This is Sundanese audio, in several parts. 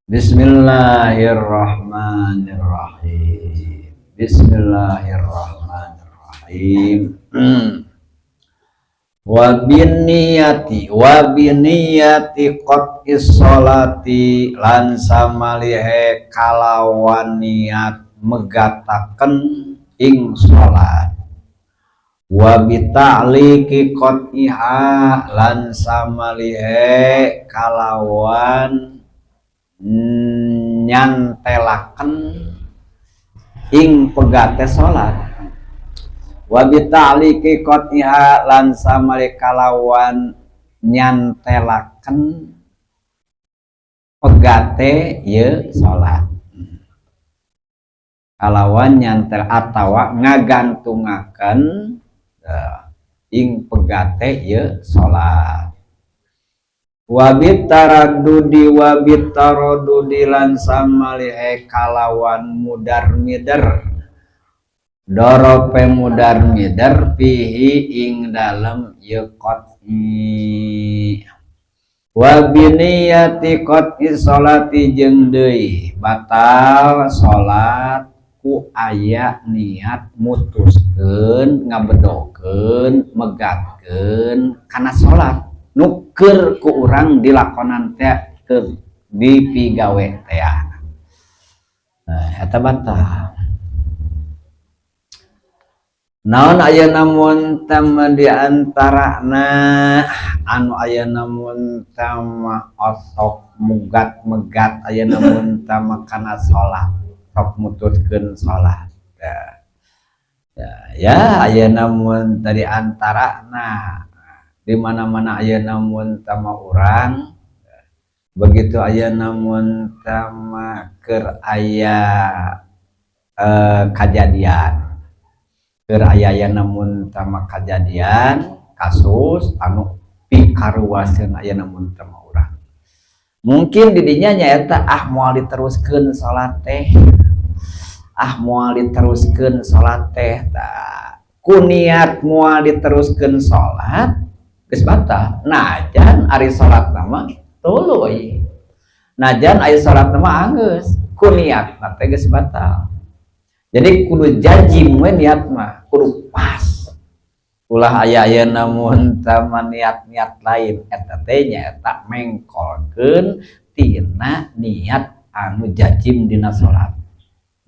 Bismillahirrahmanirrahim. Bismillahirrahmanirrahim. Wa biniyati wa biniyati qat'is sholati lan samalihe kalawan niat megataken ing salat, wa bita'liqi qat'iha lan samalihe kalawan nyantelaken ing pegate salat, wa bita'liqi qat'iha lan samali kalawan nyantelaken pegate ye salat, kalawan nyantel atawa ngagantungaken ing pegate ye salat, wabitaraddudi wabitaradudi lan samalihe kalawan mudar mider, dorope mudar mider, fihi ing dalem ye qat'i, wa biniyati qat'i sholati jeung deui batal salat ku aya niat mutuskeun, ngabedokeun, megatkeun kana salat nu keur ku urang dilakonan teh, keur dipigawe teh. Nah, eta batal. Naon ayeuna mun tama di antarana anu ayeuna mun tama osok mugat-megat ayeuna mun tama kana salat, sok mutuskeun salat ya, ya, ya ayeuna mun tadi antarana di mana-mana ayeuna mun tama urang begitu ayeuna mun tama keur aya kajadian, keur aya ayeuna mun tama kajadian kasus anu pikaruaseun ayeuna mun tama urang, mungkin didinya nyaeta ah, moal diteruskeun salat teh, ah, moal diteruskeun salat teh. Tah, ku niat moal diteruskeun salat geus batal, najan ari salat mah tuluy, najan ari salat mah anggeus, ku niat teh geus batal. Jadi kudu jajim we niat mah, kudu pas, ulah aya aya namun tama niat-niat lain. Eta teh nyaeta mengkolkeun tina niat anu jajim dina salat,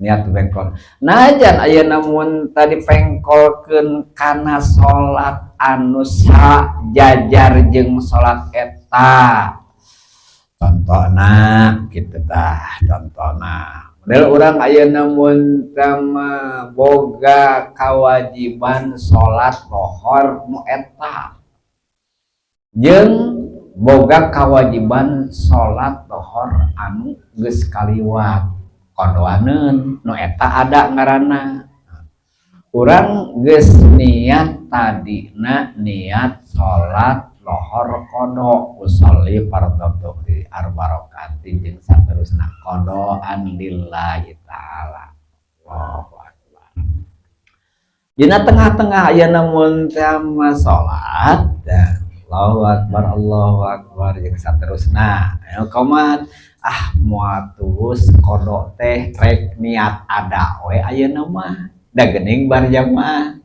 niat pengkol. Najan aya namun tadi pengkolkeun kana salat anu sajajar jeung salat eta, contohna kitu. Tah, contohna model urang ayeuna mun tama boga kewajiban salat lohor nu eta jeung boga kewajiban salat lohor anu geus kaliwat qodoaneun, nu eta ada ngaranna. Urang geus niat tadina, niat salat lohor qodo, usolli fardhu dhuhri arba rakaatin jeung saterusna qodoan lillahi taala, Allahu akbar. Dina tengah-tengah ayeuna mun teh salat ya, Allahu akbar, Allahu akbar jeung saterusna, aya qomat, ah, moal tulus qodo teh, rek niat ada we ayeuna mah, da geuning bar jamaah.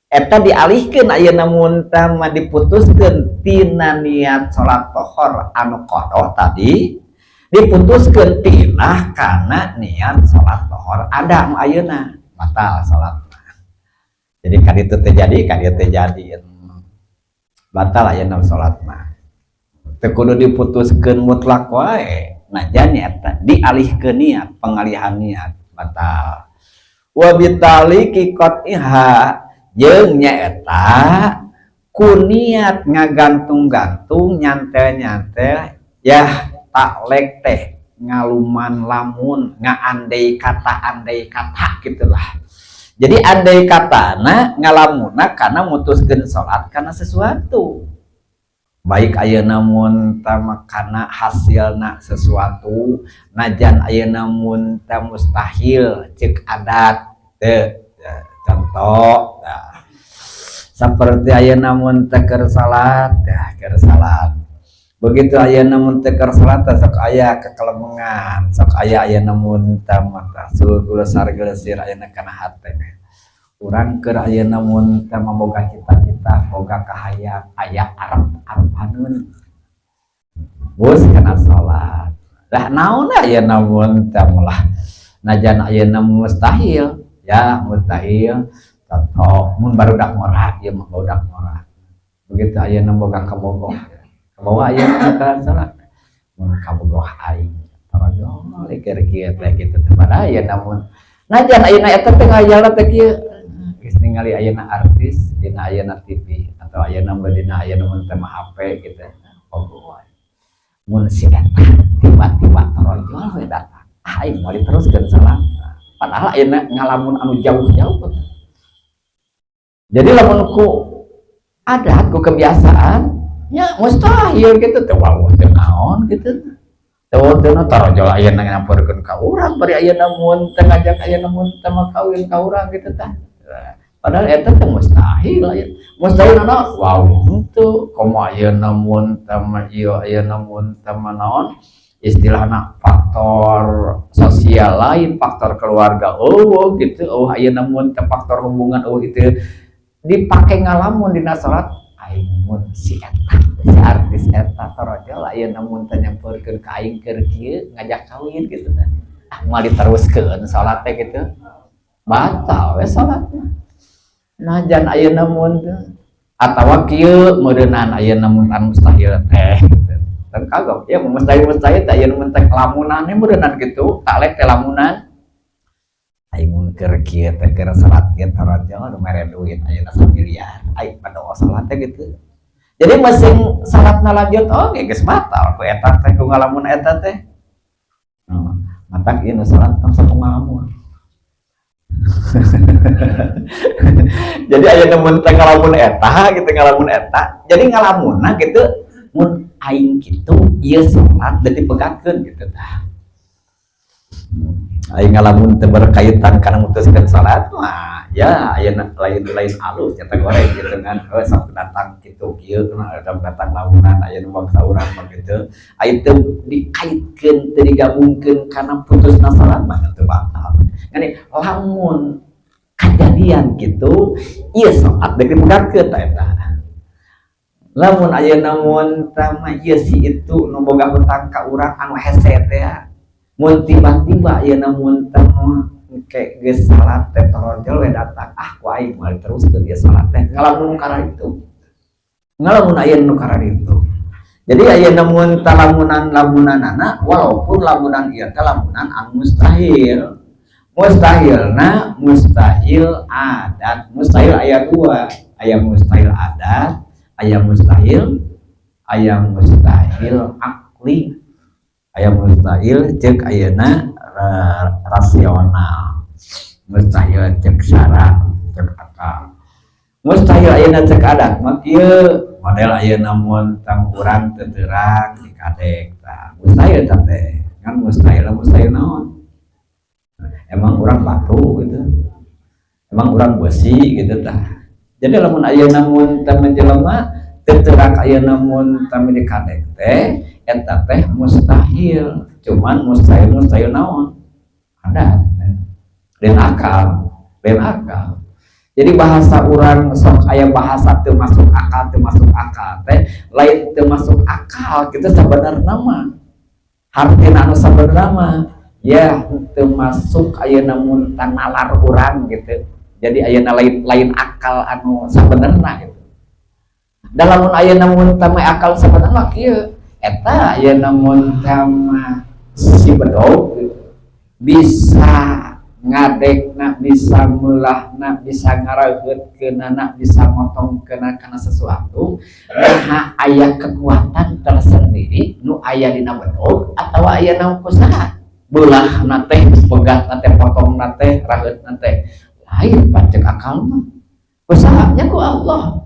Eta dialihkeun ayeuna mun tah mah, diputuskeun tina niat salat lohor anu qodo tadi, diputuskeun tina kana niat salat lohor ada nu ayeuna, batal salat. Jadi kaditu teh jadi, kaditu teh jadi, batal ayeuna salat mah. Teu kudu diputuskeun mutlak wae, najan eta dialihkeun niat, pengalihan niat batal. Wa bita'liqi qat'iha jeung nyaeta ku niat ngagantung-gantung, nyantel-nyantel ya, taklek teh ngaluman lamun, ngaandai kata, andai kata gitulah. Jadi andai katana ngalamuna karena mutuskeun salat karena sesuatu, baik ayeuna mun tama kana hasilna sesuatu, najan ayeuna mun teh mustahil cek adat teu ya, contoh nah, seperti ayeuna mun teh keur salat ya, keur salat. Begitu ayeuna mun teu keur salat sok aya kekelemengan, sok aya ayeuna mun teu mata gulesar gelesir ayeuna kana hate. Urang keur ayeuna mun teu boga cita-cita, boga kahayang, aya arep-arepaneun. Geus kana salat. Lah, naon ayeuna mun teu lah najan ayeuna mustahil ya, mustahil. Contoh mun barudak ngora, ieu mah barudak ngora. Begitu ayeuna boga kabogoh, kabawa ayeuna ka salat. Mun kabogoh aing tarojol keur kieu teh kitu teh, padahal ayeuna mun najan ayeuna eta teh ngayalna teh kieu, geus ningali ayeuna artis dina ayeuna TV atau ayeuna dina ayeuna mun teh HP gitu, bogoh. Mun si eta tiba-tiba tarojol we datang, ah, aing moal diteruskeun salat, padahal ayeuna ngalamun anu jauh-jauh. Jadi lamun ku adat, ku kebiasaan ya mustahil gitu teh, wah, teu naon gitu teh, teu tarojol ayeuna nyamperkeun ka urang, bari ayeuna mun teh ngajak ayeuna mun teh mah kawin ka urang gitu tah. Padahal eta teh mustahil aya mustahil naon, wow, henteu komo ayeuna mun teh mah ieu ayeuna mun teh mah naon istilahna, faktor sosial lain, faktor keluarga, oh gitu, oh ayeuna mun teh faktor hubungan, oh itu dipakai ngalamun dina salat. Aing mun si eta, si artis eta torojol ayeuna mun teh nyamperkeun ka aing keur kieu ngajak kawin gitu teh, ah, moal diteruskeun salat teh gitu, batal we salatna. Najan ayeuna mun teh atawa kieu meureunnan ayeuna mun anu mustahil teh gitu dan kagok ya, mustahil mustahil teh ayeuna mun teh lamunan meureunnan gitu, talek teh lamunan. Aing mun keur kieu teh, keur salat kieu, torojol nu mere duit ayeuna samiliar, aing padoa salat teh gitu. Jadi masing salatna lanjut oge geus batal ku eta teh, ku ngalamun eta teh. Oh, matak ieu nu salat tong sok ngalamun. Jadi aya mun teh ngalamun eta gitu, ngalamun eta. Jadi ngalamunna gitu, mun aing kitu ieu salat deui dipegatkeun gitu tah. Aing ngalamun teu berkaitan kana mutuskeun salat mah ya ayeuna lain lain alus nyata goreng gitu kan. Oh, sok datang kitu kieu, sok datang lamunan ayeuna bangsa urang mah gitu. Aya teu dikaitkeun, teu digabungkeun kana putusna salat mah teu batal. Ngan lamun kajadian gitu ieu salat deui dipegatkeun tah eta. Lamun ayeuna mun tama ieu si itu nu boga hutang ka urang anu hese teh, mun tiba-tiba ayeuna mun teh ke geus salat teh torojol we datang, ah, ku aing moal teruskeun ieu salat teh, ngalamun kana itu, ngalamun aya nu kana itu. Jadi ayeuna mun talamunan lamunanana, walaupun lamunan ieu teh lamunan anu mustahil, mustahilna mustahil adat. Mustahil aya dua, aya mustahil adat, aya mustahil akli, aya mustahil cek ayeuna rasional, mustahil cek syara, cek akal. Mustahil ayeuna cek adat mah kieu model ayeuna mun tang urang teu terang dikadek tah mustahil tah teh kan. Mustahil mustahil naon? Emang urang batu gitu, emang urang besi gitu tah? Jadi lamun ayeuna mun teh jelema teu terang ayeuna mun teh dikadek teh, eta teh mustahil. Cuman mustahil mustahil naon? Adat dan akal dan akal. Jadi bahasa orang sok aya bahasa teu masuk akal, teu masuk akal teh lain teu masuk akal kita sebenarnya mah, hartina anu sabenerna mah ya teu masuk ayeuna mun nalar urang gitu. Jadi ayeuna lain lain akal anu sabenerna gitu. Dalam ayeuna mun tama akal sabenerna kieu, eta ayeuna mun tama si bedog gitu, bisa ngadekna, bisa melahna, bisa ngaraheutkeunana, bisa motongkeunana kana sesuatu, nah aya kekuatan tersendiri nu aya dina bedog atau aya na kusaha beulahna teh, pegatna teh, potongna teh, raheutna teh, lain pancek akal mah. Kusaha nya? Ku Allah.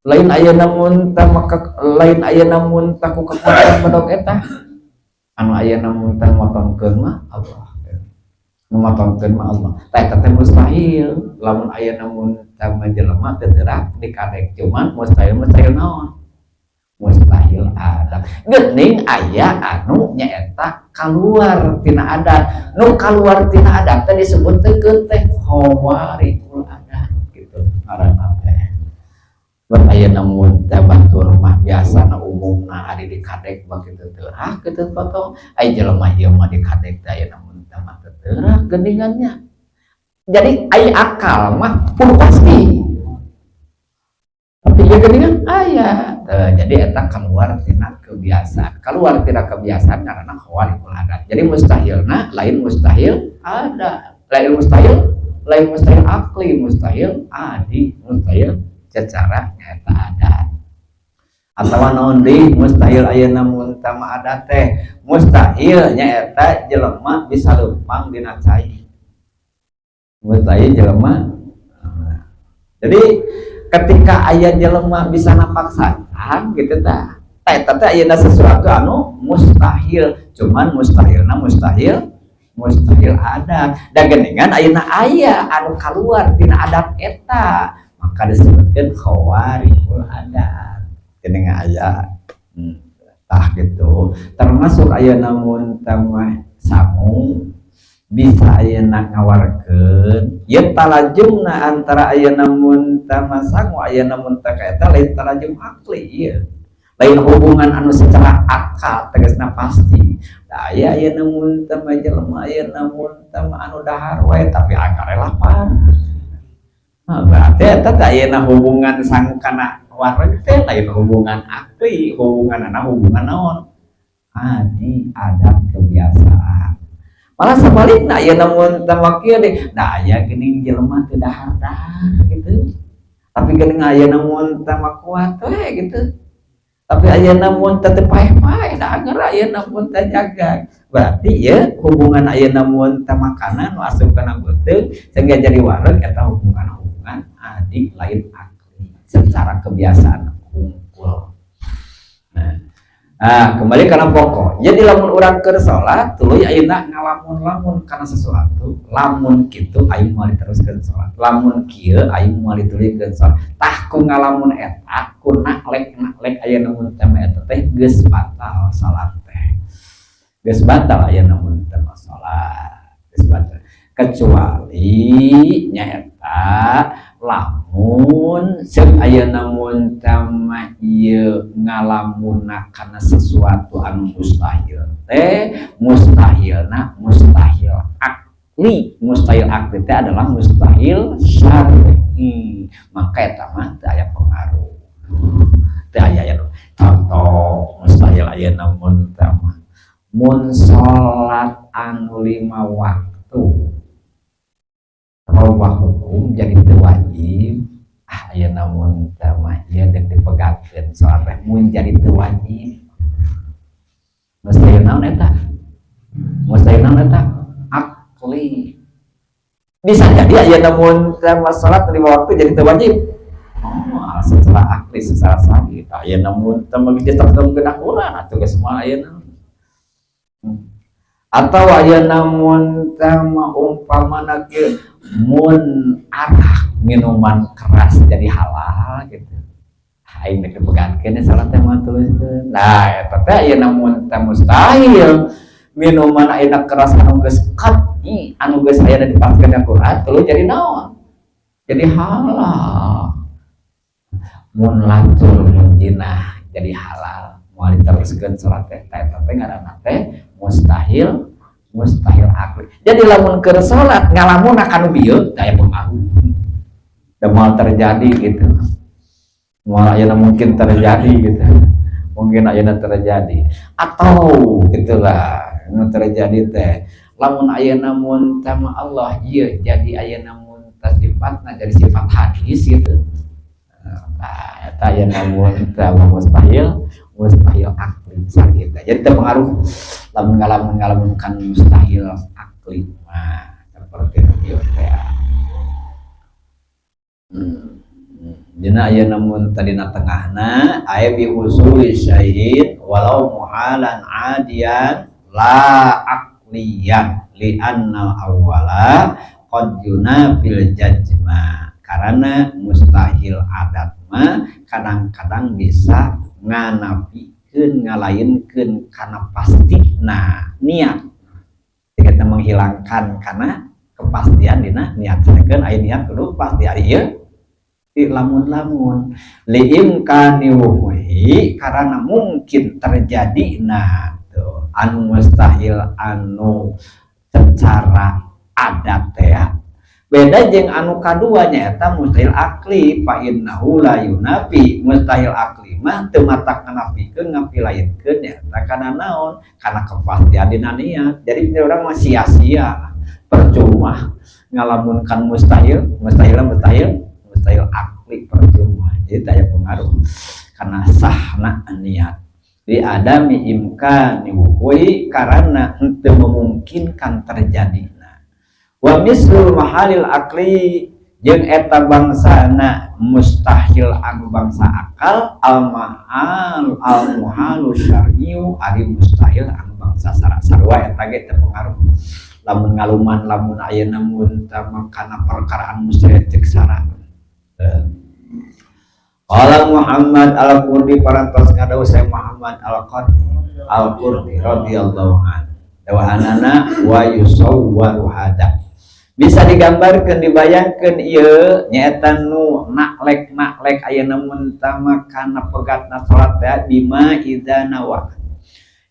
Lain ayeuna mun teh maka lain ayeuna mun teh ku kekuatan bedog eta. Anu ayeuna mun teh motongkeun mah Allah, nu motongkeun mah Allah. Tah, eta teh mustahil lamun ayeuna mun teh jelema teu teurak dikadek. Cuman mustahil mustahil naon? Mustahil adat. Gening aya anu nyaeta keluar tina adat. Nu keluar tina adat teh disebutkeun teh khawariqul adat gitu ngaranna teh. Buat aya namun teh batur mah biasana umumna ari di kadek mah kitu teurak kitu potong. Aya jelema ieu mah di kadek teh aya namun teh mah teu teurak geningannya. Jadi aya akal mah pun pasti. Tapi ya geningan aya. Jadi eta keluar tina kebiasaan. Keluar tina kebiasaan karena khawariqul adat. Jadi mustahilna lain mustahil ada. Lain mustahil, lain mustahil akli, mustahil adi, mustahil secara nyata adat. Atau naon deui mustahil ayeuna mun tama adat teh? Mustahil nyaeta jelema bisa leumpang dina cai. Mustahil jelema. Jadi ketika aya jelema bisa napak sancang gitu tah. Eta teh ayeuna sesuatu anu mustahil, cuman mustahilna mustahil mustahil adat. Da geuningan ayeuna aya anu kaluar tina adat eta, maka disebutkeun khawariqul adat. Geuning aya. Tah gitu. Termasuk ayeuna mun mah sangu bisa ayeuna ngawarkeun ieu talajumna antara ayeuna mun mah sangu ayeuna mun teh eta lain talajum akli ieu. Lain hubungan anu secara akal tegasna pasti. Da aya ayeuna mun teh mah jelema ayeuna mun teh mah anu dahar wae tapi anggar lapar. Nah, berarti eta teh ayeuna hubungan sangu kana wareg teh lain hubungan akli, hubungan hubungan naon? Adi, adat, kebiasaan. Malah sebaliknya ayeuna mun teh mah kieu deh, da aya geuning jelema teu dahar-dahar gitu. Tapi geuning ayeuna mun teh mah kuat we gitu. Tapi ayeuna mun teh teu paeh-paeh, da anger ayeuna mun teh jaga. Berarti ya hubungan ayeuna mun teh makanan nu asup kana beuteung sehingga jadi wareg eta hubungan-hubungan adi, lain akli secara kebiasaan hungkul. Nah, ah, kembali karena pokok. Jadi lamun urang keur salat tuluy ayeuna ngalamun-lamun kana sesuatu, lamun kitu aing moal diteruskeun salat. Lamun kieu aing moal dituluykeun salat. Tah, ku ngalamun eta, ku naklek-naklek ayeuna mun teh eta teh geus batal salat teh. Geus batal ayeuna mun teh salat. Geus batal. Kecuali nyaeta lamun ceuk ayeuna mun teh mah ieu ngalamunna kana sesuatu anu mustahil teh mustahilna mustahil akli. Mustahil akli teh adalah mustahil syar'i, maka eta mah teu aya pengaruh, teu aya ya. Contoh mustahil ayeuna mun teh mah mun salat anu 5 waktu robah hukum jadi teu wajib. Ah, ayeuna mun teh mah ieu deuk dipegatkeun salat teh mun jadi teu wajib, mustahil naon eta? Mustahil naon eta? Akli. Bisa jadi ayeuna mun teh mah salat 5 waktu jadi teu wajib. Oh, secara akli, secara sahih ayeuna mun teh mah geus tetep genah urang atuh geus moal ayeuna. Atau ayeuna mun teh mah umpamana kieu, mun arak minuman keras jadi halal gitu, aing dek dipegatkeun salat teh mah tuliskeun. Nah, eta teh ayeuna mun teh mustahil minuman ayeuna keras anu geus qat'i, anu geus aya dipakeun di Quran tuluy jadi naon? Jadi halal. Mun lacur, mun jinah jadi halal, moal diteruskeun salat teh. Eta teh ngaranna teh mustahil mustahil akli. Jadi lamun keur salat ngalamun kana bieu aya pengaruh da moal terjadi gitu, moal ayeuna mungkin terjadi gitu, mungkin ayeuna terjadi atau gitulah. Nu terjadi teh lamun ayeuna mun teh Allah ieu jadi ayeuna mun teh sifatna jadi sifat hadis gitu. Nah, eta ayeuna mun teh mustahil mustahil akli syar'i. Jadi teu pengaruh lamun ngalamun ngalamun kan mustahil akli mah seperti itu teh. Dina ayeuna mun tadina tengahna aya bi husuli syai'in walau muhalan adiyan la aqliyan li annal awwala qad yunafil jazma, karena mustahil adat mah kadang-kadang bisa Nganafikeun, ngalainkeun kana pasti. Nah, niat kita menghilangkan karena kepastian dina niat. Sedangkan aya niat kudu pasti, ari ieu di lamun-lamun. Liimkani wuqu'ihi, karena mungkin terjadi. Nah tuh, anu mustahil anu secara adat teh ya. Beda jeung anu kadua, nyaeta mustahil akli. Fa innahu la yunafi, mustahil akli mah teu matak nganafikeun, ngapilainkeun nyaeta kana naon, kana kepastian dina niat. Jadi ini orang mah sia-sia, percuma ngalamunkan mustahil, mustahil, mustahil, mustahil akli, percuma. Jadi daya pengaruh karena sahna niat. Li adami imkani wuqu'i, karena henteu memungkinkan terjadi. Wa mislul muhalil akli, jeung eta bangsana mustahil anu bangsa akal, al mahal al muhalu syar'iyyu, ari mustahil anu bangsa sara sarua eta ge teu pengaruh lamun ngaluman, lamun ayeuna mun kana perkaraan mustahil cek sara. Qala Muhammad Al-Qurdi, parantos ngadawuh saya Muhammad Al-Qurdi, Al-Qurdi radhiyallahu anhu, dawahanana wa yusawwaru hada, bisa digambarkan, dibayangkan ieu nyaeta nu naklek naklek ayeuna mun tama kana pegatna salat teh, bima idza nawa,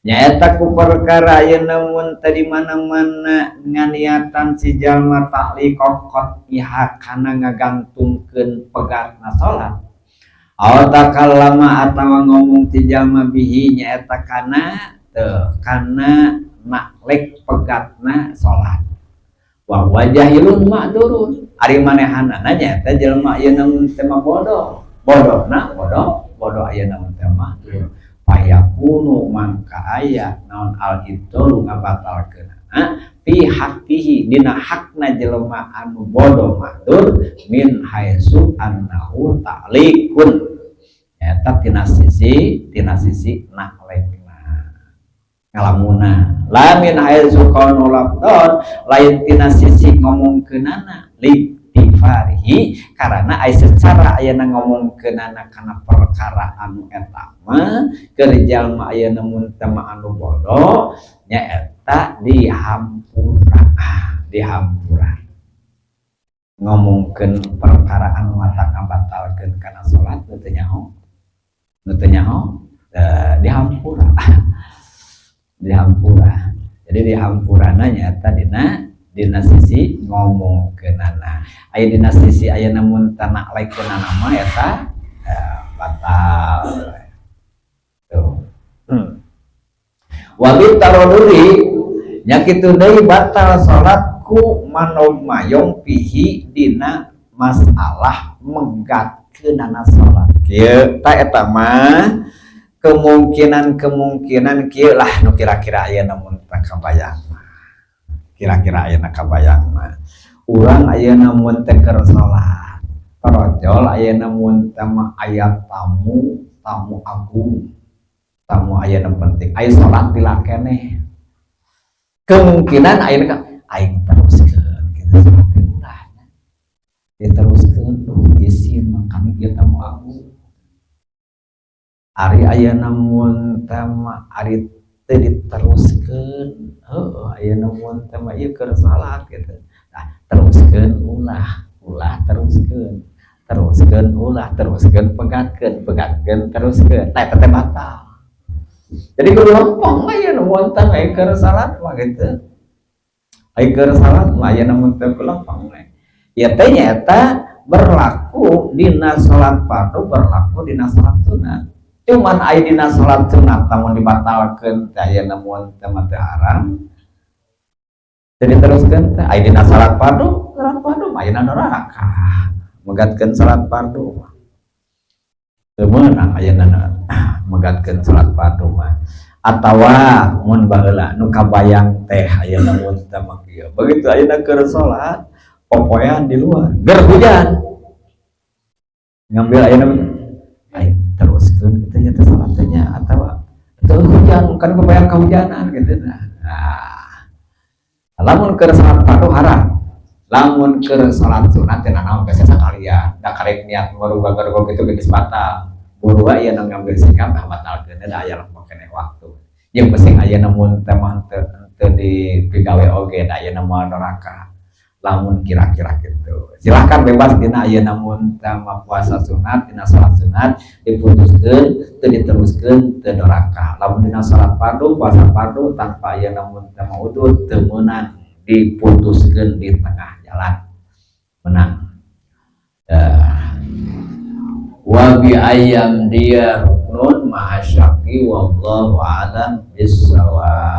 nyaeta ku perkara ayeuna mun tadi mana-mana nganiatan si jalma ta'liqa qat'iha, kana ngagantungkeun pegatna salat, aw takallama, atawa ngomong si jalma, bihi, nyaeta kana teu kana naklek pegatna salat, wa huwa jahilun ma'dzurun, ari manehanana nyaeta jelema ayeuna mun teh mah bodoh, bodohna bodoh bodoh ayeuna mun teh mah. Fayakunu, mangka aya naon, al ibtalu, ngabatalkeun fi haqqihi, dina hakna jelema anu bodoh ma'dzur, min haitsu annahu ta'liqun, eta tina sisi naklekna, ngalamuna, la min haitsu kaunu lafdhon, lain tina sisi ngomongkeunana, liktifarihi, karena aya secara ayeuna ngomongkeunana kana perkara anu eta mah keur jalma ayeuna mun teh mah anu bodoh nyaeta dihampura. Ah, dihampura ngomongkeun perkara anu matak ngabatalkeun kana salat nu teu nyaho, nu teu nyaho, dihampura, dihampura. Jadi dihampurana nyaeta dina dina sisi ngomongkeunana. Aya dina sisi ayeuna mun tanaklekkeunana mah eta batal tuh. Wa bitarodudi, nya kitu deui batal salat ku manog mayong, fihi, dina masalah megatkeunana salat. Kieu ta, eta mah kemungkinan-kemungkinan kieu lah nu kira-kira ayeuna mun teu kabayang mah. Kira-kira ayeuna kabayang mah, urang ayeuna mun teh keur salat, torojol ayeuna mun teh mah aya tamu, tamu agung, tamu ayeuna penting, aya salat lila keneh. Kemungkinan ayeuna ka aing teruskeun kitu salat teh, ulah diteruskeun, duh isin makanya ieu tamu agung. Ari ayeuna mun teh mah, ari teu diteruskeun, heueuh ayeuna mun teh mah ieu keur salat gitu. Nah, teruskeun ulah, ulah teruskeun, teruskeun ulah, teruskeun pegatkeun, pegatkeun teruskeun. Nah, eta teh batal. Jadi kudu lempeng ayeuna mun teh aya keur salat mah gitu. Aya keur salat mah ayeuna mun teh lempeng we. Ya teh nyaeta berlaku dina salat fardu, berlaku dina salat sunat. Cuman aya dina salat sunat lamun dibatalkeun teh ayeuna mun teh mah teu haram. Jadi teruskeun teh aya dina salat fardu, salat fardu mah ayeuna neraka. Megatkeun salat fardu mah. Teu meunang ayeuna megatkeun salat fardu mah. Atawa mun baheula nu kabayang teh ayeuna mun teh mah kieu. Begitu ayeuna keur salat, popoean di luar, ger hujan. Ngambil ayeuna ayo teruskeun kitu nya teh salat teh nya, atawa teu hujan kan kebayang kehujanan gitu. Nah, lamun keur salat fardu haram, lamun keur salat sunat teh nanaon geus sakalian da karek niat merubah-rubah gitu geus batal. Buru ya ngambil sikap, ah, batalkeun da aya lah keneh waktu. Yang penting aya namun teh mah teu dipigawe oge, da aya moal doraka. Lamun kira-kira gitu, silahkan bebas dina aya namun teh puasa sunat, dina salat sunat diputuskeun, teu diteruskeun, teu doraka. Lamun dina salat fardu, puasa fardu tanpa aya namun teh udur, teu meunang diputuskeun di tengah jalan, menang. Wa bi ayyam dia ruknun ma'a syakki, wallahu a'lam bissawab.